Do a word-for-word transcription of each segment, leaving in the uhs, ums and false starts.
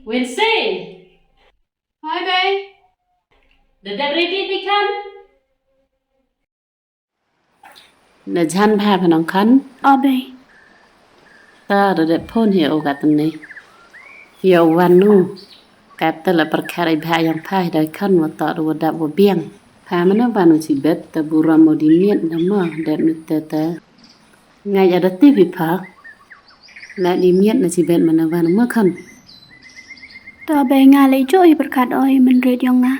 Winsi! Hi, bae. Da dep ready phi khan? Da jan bha pha nong khan? O bae. Ta da dep phone hi o ka tynne. Yow wan nu. Katte la pyrkhat i bha yong pha hi dei khan wa toh da wa dap wa biang. Pha mana wan u chibet ta burom o di miet da mo dep miet te te. Ngai ada ti bi pha. La di miet na chibet mana wan ma khan. To bae nga le jo hi pyrkhat o i mynrit yong nga.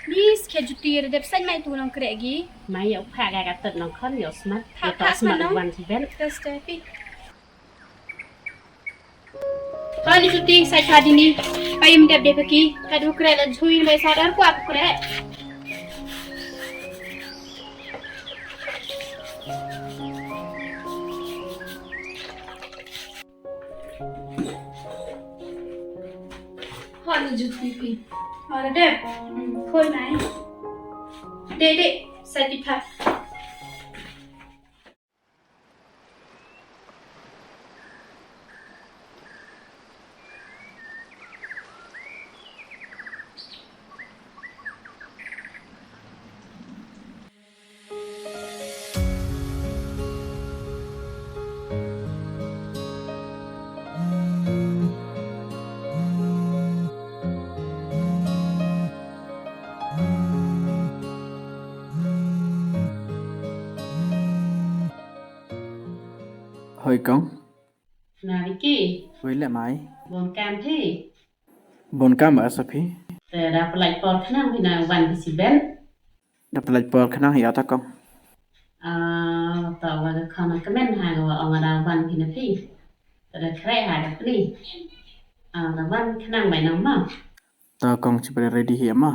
Please, khe juti re dep sañ mai tu nong kreh gi. Mai yow pha ka ka tet nong khan yow smat. Pha, yow to pha smat nong. Wan chibet. Test pi. Hoi ni juti, sañ pha dini. Pai im dep dep ki. Ka du kreh la jhui mai sa dar kwa kreh. Hoi ni juti pi. Hoi dep. Hmm, khoi mai. De de, sañ pha. Hoi kong. Na Vicky. Wei le mai. Bon kam phi? Bon kam ba sa phi? Te da pynlait por khnang phi na wan phi chibet. Da pynlait por khnang hi ata kong. Ah, to wa ka khon kmen ha wa ong da wan phi na phi. Te da khreh ha ka pli. Ah, da wan khnang bai nang ma. To kong chibet ready hi ma.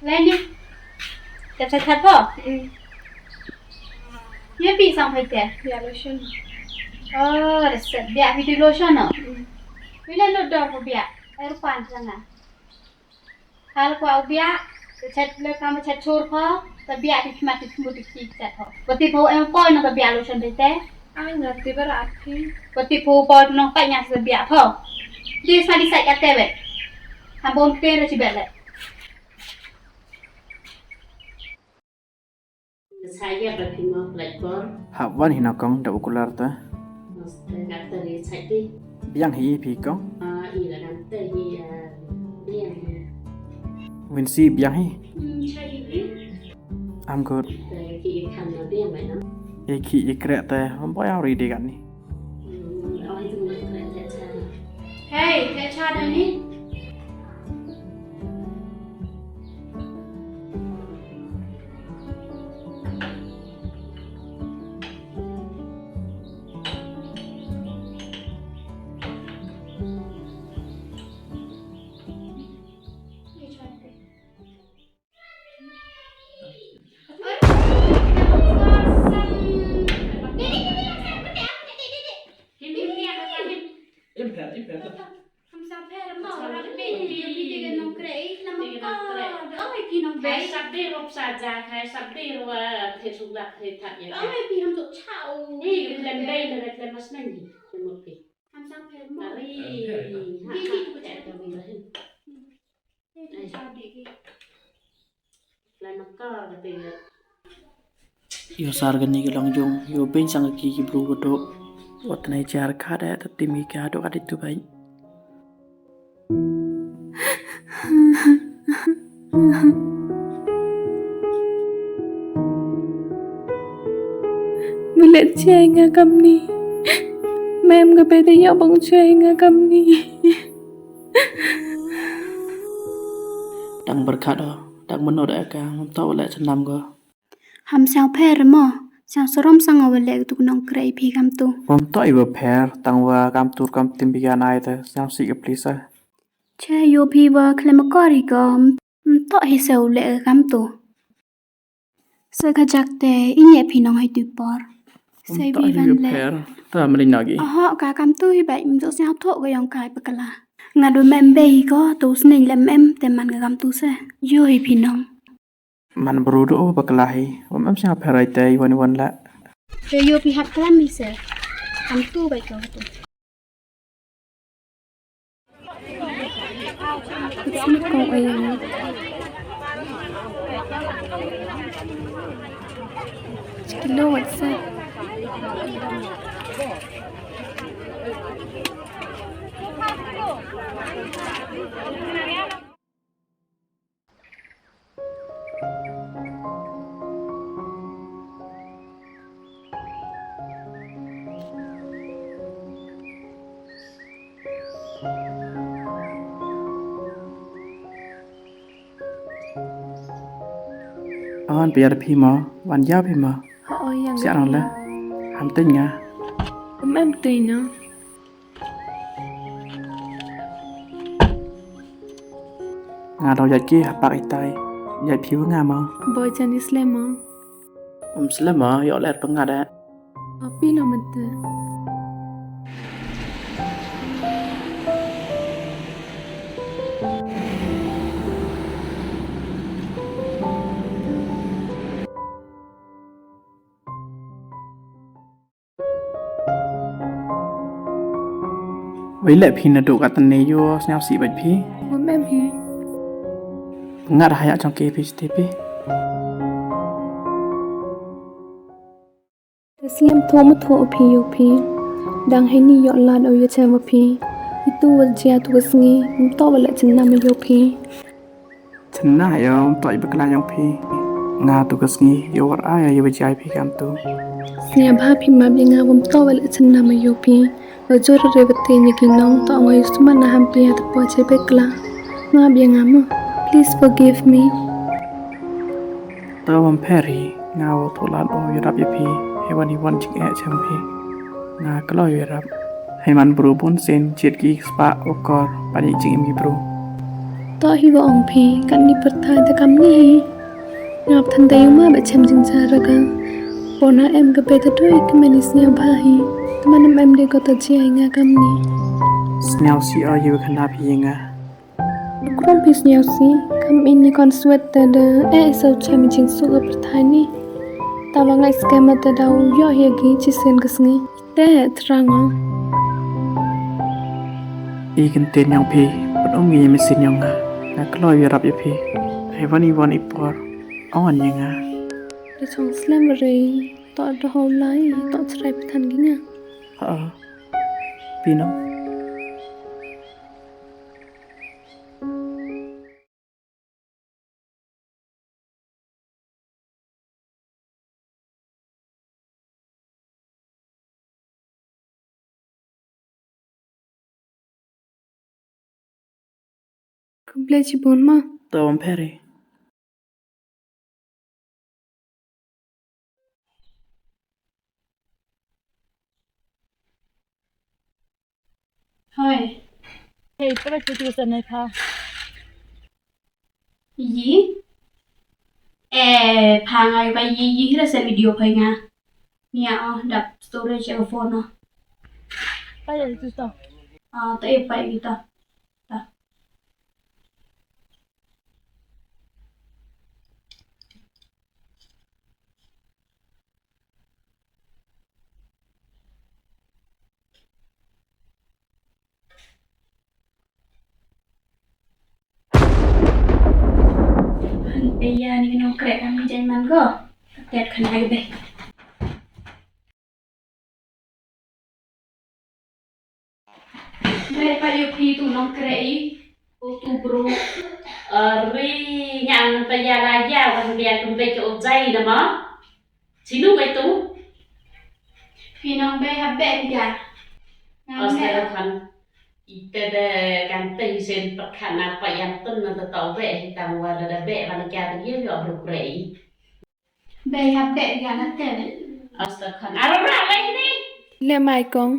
Leni. Te te te po. Mm. Ye pi sang hai te. Ya lotion. Oh, da se bia video lotion no. Mm. Wi le no do ko bia. Ai rupan sana. Hal kwa u bia, te chet le kam chet chur pha, te bia ti khmat ti khmut ti ki chet pha. Pati pho em poi no te bia lotion te te. Ai na ti bara api. Pati pho poi no pa nya te bia pha. Di sa di sa ka te be. Ham bon te re chi be le. Sa ya ba phi mo pynlait por. Hap wan hi na kong da u kular ta. Mos te ka te ri chai ti. Biang hi phi kong. Ah, i la kan te hi, ah, biang hi. Winsi biang hi. Hmm, chai hi phi. I'm good. Te ki i khan na biang mai na. E ki i kreh te, hom boy ang ri de kan ni. Hmm, oh, i tu na kreh te cha. Hey, te cha da ni. Im pher, im pher. Ham sa pher mo, ra phi, phi, phi, phi, nong kreh, i, la ma ka, oi, phi nong kreh. Hai sap de rop sa ja, hai sap de rop, eh, the suk lak, the thak ya. Oi, phi ham to chao. Ni, len dai, len, len mas nang ni, len mo phi. Ham sa pher mo. Ari, ha, ha, ha, ha, ha. Yo sar kani ka long jong, yo beiñ sang ki ki bru ka dok. Wat nai jar kha da ta tim ki ka dok adi tu bai. Milet che nga kamni. Mem ka pe te yo bong che nga kamni. Dang berkat o, dang menot e ka, ngam tau le chanam ko. Ham siang pher mo, siang sarom sang wa le tu nong kreh phi kam tu. Ngam tau i wa pher, tang wa kam tur kam tim bi ka nai te, siang si ka pli sa. Che yo phi wa khlem kor hi ko, ngam tau hi se u le kam tu. Sa ka jak te, i nye phi nong hai tu por. Sei bi van le. Pher. Ta mali nagi. Oho, ka kam tu hi bai, mjok sñiaw thoh ka yong kai bakla. Nga du mem bei ko, tu sneñ le mem, te man ka kam tu se. Yo hi phi nong. Man bru du bakla hi, wa mem sñiaw pher ai te, wan wan la. Te yo phi hap klam hi se. Kam tu bai ko tu. It's not going away. Kilo, what's up? An piar phi mo, wan ya phi mo. Ha, o, ya. Siar le. Ham teng ya. Em, em teng ya. Nga daw yait ki hapak itai. Yait phi wa nga mo. Boy chan i slem mo. Um slem mo, yoh ler pyngat eh. Api na mete. Wei le phi na duk atan ne yo sñiaw si bait phi. Wam em hi. Ngat haya chong ke phi ste phi. Slem tho ma tho phi yo phi. Dang hei ni yo lad o yo chem phi. Itu wa jia tu wa sngi. Mto wa le chenna ma yo phi. Chenna yo, mto i bakla yong phi. Nga tu ka sngi, yo war a ya, yo wa jai phi kam tu. Sñiaw bha phi ma bia nga, wam to wa le chenna ma yo phi. Wa jor re wa te ni ki nong, to nga yo suma na ham phi ya ta po che bakla. Nga bia nga mo. Please forgive me. To wam pher hi, nga wa to lad o yo rap ya phi. He wan i wan chik e chem phi. Nga klo yo rap. Hei man bru bun sien, chiet ki spah u kor, pan i jingim ki bru. To hi wa ong phi, kan ni pyrthai ta kam ni hi. Ngap than da yung ma ba chem jingcha ra ka. Pona em ka be ta doi ka meni sñiaw bha hi. Ta man em em de ko ta jia hi nga kam ni. Sñiaw si o yu khana phi nga. Krom phi sñiaw si, kam ini kon swet ta da, eh, so chem jingsuk ka pyrthai ni. Ta wa ngai skema ta da u yo hi agi chi sen ka sngi. Te, trang o. I kynten yong phi, pat ong i me sin yong nga. Nga klo i rap i phi. Hei wan i wan i por. Ong an i nga. Da chong slem re, to da ho lai, to chrai pathan gi nga. Ha. Pino. Khublei chibun ma. To wam pher hi. Hoi. Hei, pura putu sa nai pha. Yi? Eh, pha ngai ba yi, yi hira sa video phai nga. Nia o, dap storage e phone o. Pa ya tu to. Ah, ta e pa ya tu. Ta. Eya ni nongkrek kami jai man ko. Tet khan ai be. Be pa yo phi tu nongkrek i. U tu bru. Ari, nga ngan pa ya la ya, wan biang kembek ke u jai na ma. Sinu ka itu? Phi nong be ha be ya. Astaga khan. Ite de kan te hi sen pat khan na pa yan tun na ta tau be hi tang wa da da be wan kya te ye yo bru krei. Be ha be ya na te. Astaga khan. Aro ra le ni. Le mai kong.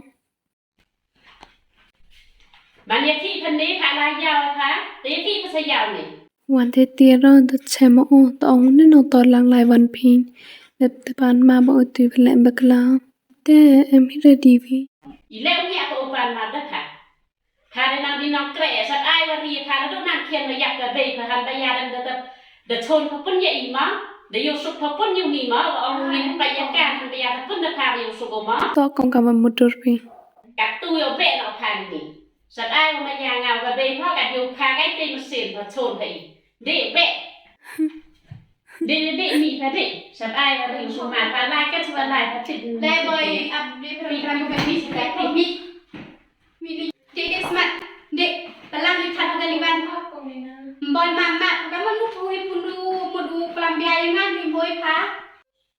Ban ya ki phan ni pha la yaw pha. Te ya ki pa sa yaw ni. Wan te ti ro da chem o to ong ni no to lang lai wan phi. Lep te pan ma ba o tu phi le bakla. Te em hi ready phi. I leh u ya ka u pan ma da pha. Pha da nang di nang kreh, sat ai wa ri pha da du nang khian ma yap ka bei pha han ba ya dang da da, da chon pha pun ya i ma, da yoh suk pha pun ya mi ma, wa ong mi pa ya ka han ba ya da pun da pha da yoh suk o ma. To kong ka ma mudur phi. Ka tu yoh be na pha ni. Sat ai wa ma ya nga wa bei pha ka yoh pha ka i te ma sin pha chon pha i. De be. Dei, dei, dei, mi pha dei. Sat ai wa ri suk ma pha lai ka chwa lai pha tit. Dei boy, ap dei pha mi pha mi pha mi. Mi dei, dei, dei smat. Dei, palang dei pha pha dei ban. Boy ma ma, ka ma nu phu hi phu nu, mu du palang bia yang ngan dei boy pha.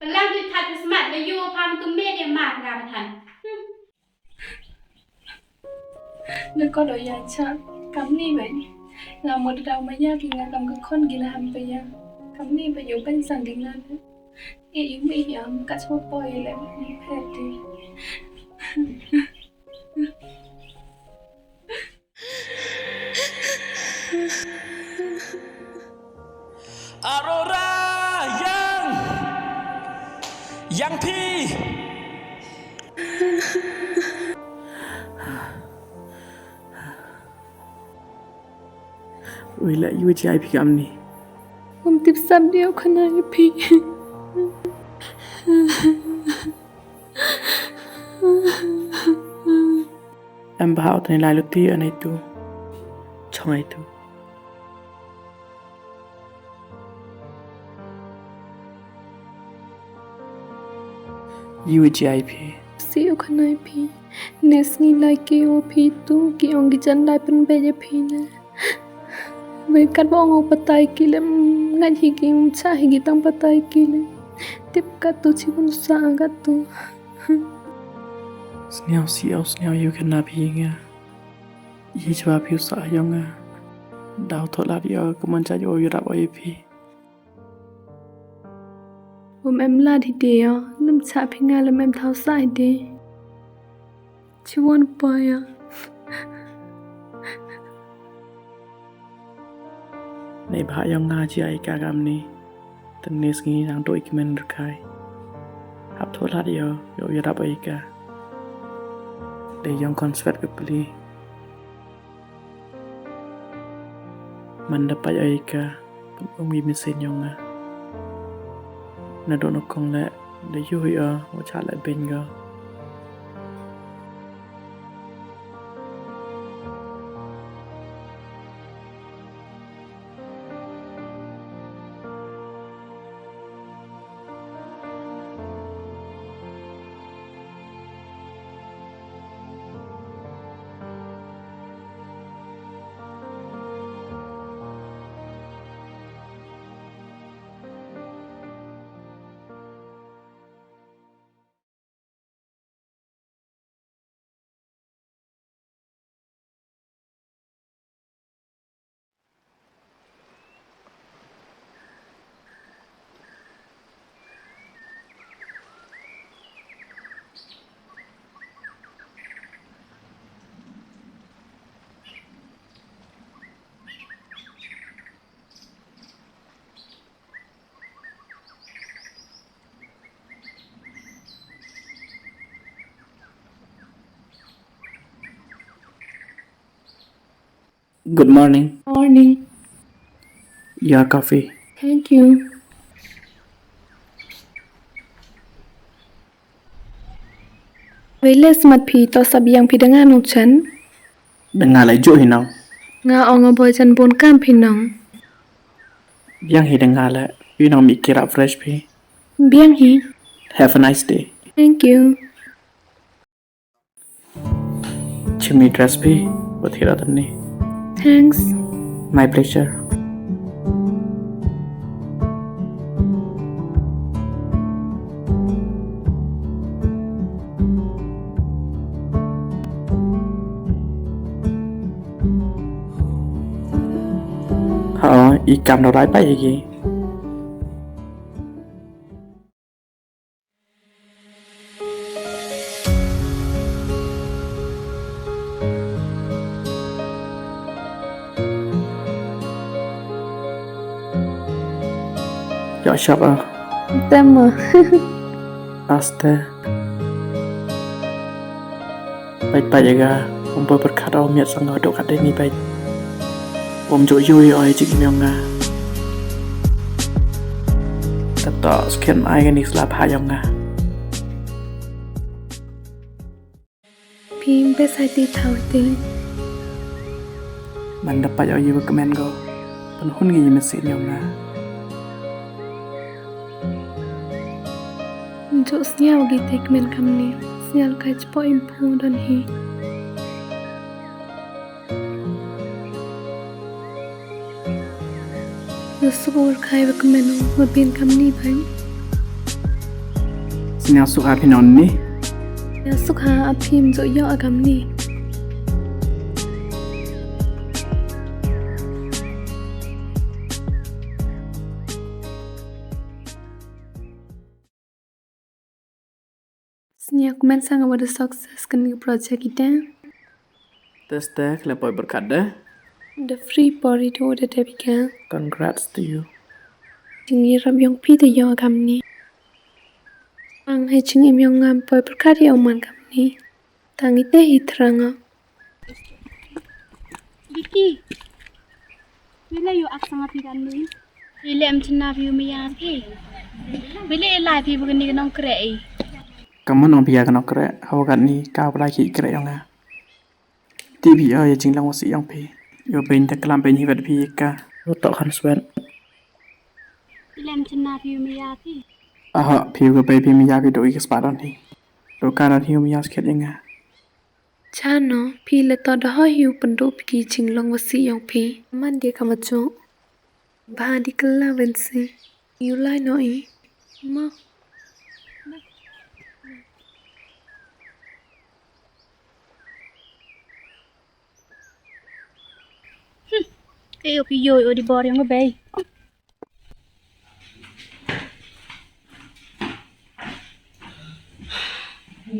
Palang dei pha dei smat, dei yo pha tu me dei ma pha ka than. Na ko do ya cha, kam ni bai. Nga mo da ma ya ki nga kam ka khon ki la ham pa ya. Kam ni bai yo ban sang ding la. E i mi ya, ka chwa poi le, mi phe ti. Arora, yang, yang phi. Wi la yu ji ai phi kam ni. Um tip sat dei u khana ya phi. Em bha u tani lai luti anai tu. Chong ai tu. Yu ji ai phi. Si u khana ya phi. Nes ngi lai ki o phi tu ki ong ki jan lai pen be ya phi ne. Wei kat ba ong o patai ki le, mm, ngat hi ki, mm, cha hi ki tang patai ki le. Tip kat tu chi bun sa kat tu. Sniaw si au sniaw yu khana phi nga. Yi chwa phi u sa yong nga. Daw tho la di o ka man cha yo yu rap o yi phi. Um em lad hi de ya, lum cha phi nga lum em thaw sa hi de. Chi won pa ya. Nei bha yong nga ji ai ka kam ni. Tang nes ngi nang doi ki men rkai. Hap tho lad yo, yo yarap ai ka. De yong kon swet ka pli. Man da pait ai ka, pun um i mesen yong nga. Na do no kong le, da yu ya, wa cha le ben ga. Good morning. Morning. Your coffee. Thank you. Wei le smat phi to sap yang phi da nga nong chan. Da nga le ju hi nong. Nga ong o boy chan bun kam phi nong. Biang hi da nga le, yu nong mi kira fresh phi. Biang hi. Have a nice day. Thank you. Chimi dress phi, wa thira tani. Thanks. My pleasure. Ha, i kam no rai pa i ki. Yoh shap ah. Tem ah. Aste. Pait pait ya ka, um poi pyrkhat o miat sang ka dok kat dei ni pait. Um jooh yoo ya o ya jingim yong nga. Tata skhem ai ka ni sla pha yong nga. Phi best hai ti thaw ti. Man da pait o ya wa kmen ko. Pynhun ki ya mynsiem yong nga. Jooh sñiaw ki te kmen kamni. Sñiaw ka chipoi im phu don hi. Yow suk ur khai wa kmen o, wa bin kamni bhai. Sñiaw suk ha phi non ni. Sñiaw suk ha, a phi ym jooh yoh a kamni. Sñiaw kmen sang wa da success kani ka project ite. Test te, khlem poi pyrkhat de. Da free pori to da te bika. Congrats to you. Jingyarap yong phi da yoh kamni. Ang hei jingim yong nga ym poi pyrkhat ya o man kamni. Tang ite hi thrang o. Vicky. Wile yow ak sang phi kamni. Wile em chna phi u maya phi. Wile e lai phi wa kani ka nongkreh i. Kamon ong phi ya ka nongkreh, hawa katni ka wa lai ki kreh yong nga. Ti phi o ya jinglong wa si yong phi. Yow bein da klam bein hi wat phi ka. Yow toh khan swet. Wile em chna phi u maya phi. Aha, phi ka bei phi maya phi do i ka spah don hi. Do ka don hi u maya skhet ya nga. Chano, phi le to da ho hi u pynduh phi ki jinglong wa si yong phi. Man de ka ma jooh. Bha di kylla wen si. Yow lai noh i. Ma. Hmm. E o ki yoh o di bor yong ka bei.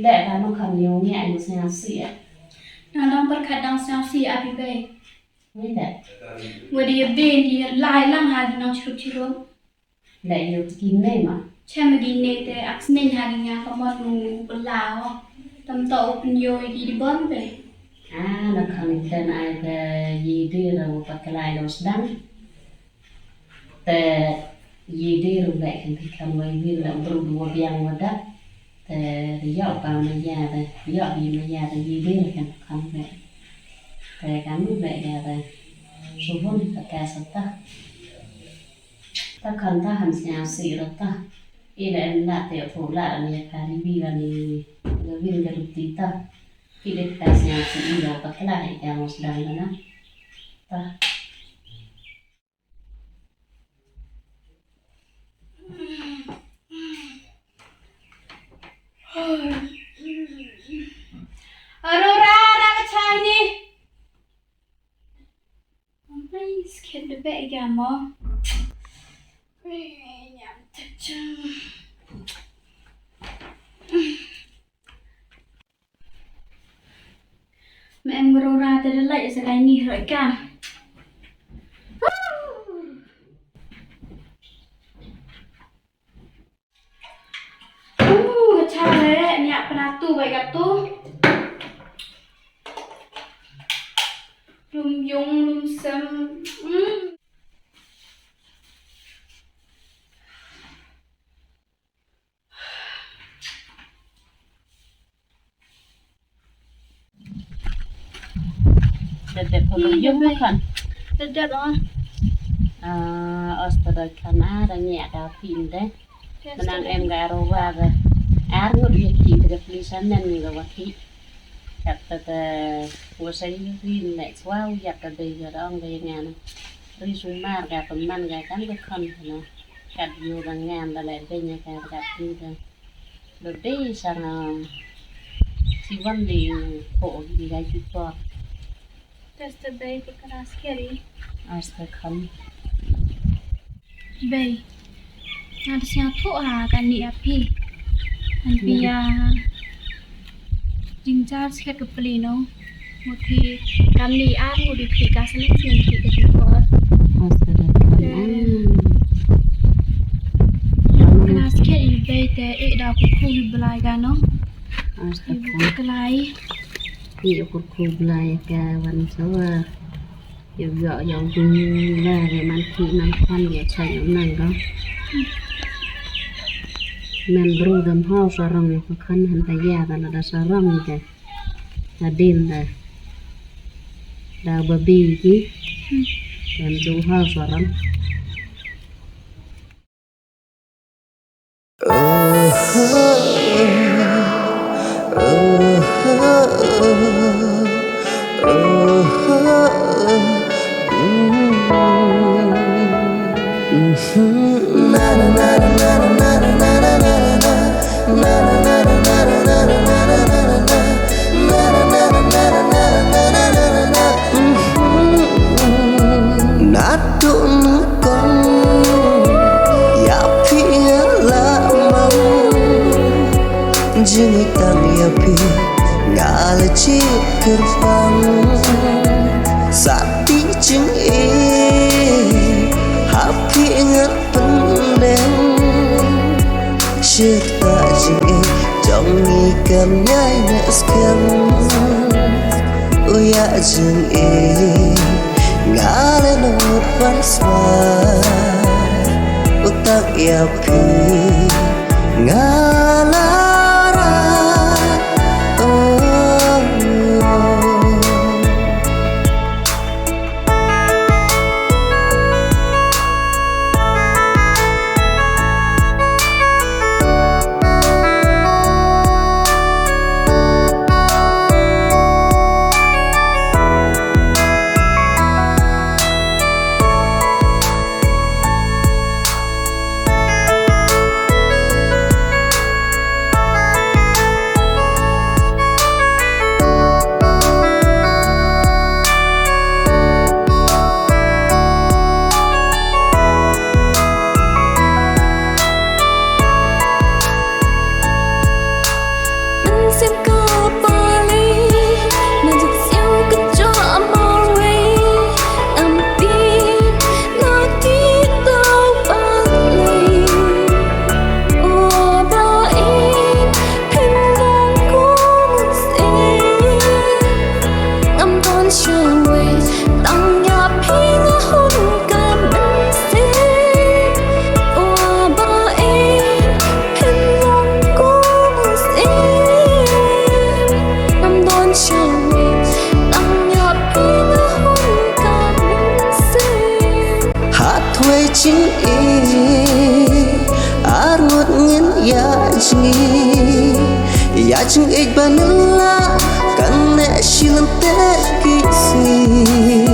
Leh ka nong kham yow ngi ai nong sñiaw si ya. Nang dang pyrkhat dang sñiaw si a phi bei. Ni da. Wa di ya bei di ya lai lang ha di nong chirup chirup. Leh yow ki ne ma. Chem ki ne te ak sneñ ha ki nga kamon u pynlaw. Tam to u pynyoh ki di bor bei. Ah, na kham ten ai ka yi di ra u patlai lo sdang. Te yi di ru leh kan ti kam wei wir leh bru du wa biang wa dak. Te ri yoh pa maya te, yoh bi maya te yi di ru kan kam leh. Te kan leh ya te. Subun ka te sa ta. Ta kan ta han sñiaw si ra ta. I leh em la te pu la ni ka ri bi la ni ga wir ga ru ti ta. I leh ka sñiaw si i lo pa kla i ka mos dang na. Ta. Aurora, ra ka chai ni. Amai, skhet da beh ga mo. Nyam tak chang. Me em Aurora te da lait sa kai ni roi ka. Uh, ka cha le, nya pynatu bai ka tu. Lum yung, lum sem. Hmm. Dep dep photo yung ma khan. Dep dep ah. Ah, os ta doi khan ah, da ngiah ka phi ynde. Mynang em ka Aurora ka. Ar ngut ya ki te ka pli sa nen ni ka wa ki. Kat ta ta wa sa yu ri ne chwa u yap ta dei ya da ong dei nga na. Ri sumar ka pynman ka kan ka khan na. Kat yu da ngam da le dei nya ka ka pli ka. Lo dei sang, ah, si wan di ko di gai ki por. Test bei ki kara skeri. Asta kham. Bei. Nga da sñiaw thoh ha kani a phi. An phi ya jingjar skhet ka pli no. Mut phi kamni ar mut di phi ka sning sning phi ka jingkor. Astaga. Klas ke i bei te e da ku ku i blai ga no. Astaga. I bu klai. Ki u kur khu blai ka wan sa wa. Yow yoh yow jing la re man ki man khan yow chai yow nang ko. Man bru dam hau sarong yow khan han ta ya da la da sarong ka. Da din da. Da babi ki. Dam du hau sarong. Nadooh nyngkong ya phi nga la mang, jingtang ya phi nga la chi kyrpang. Sa ti jingim ha phi nga pyndeng, shirta jingim jong ngi kam yai ne skhem. U ya jingim nga le nut wan sma, u tak ya phi nga la ra. Oh, oh. Hathwei jingim arngut ngin ya jngi, ya jingim ba nylla kan ne shilan te ki sngi.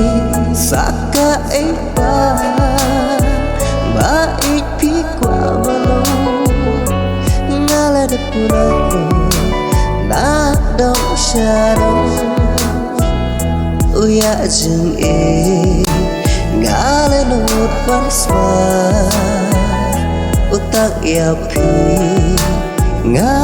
Sa ka ei ba, ba ei phi kwah ba long, nga la dep pura ko na dong sha dong. U ya jingim nga le nut wan sma, u tak ya phi nga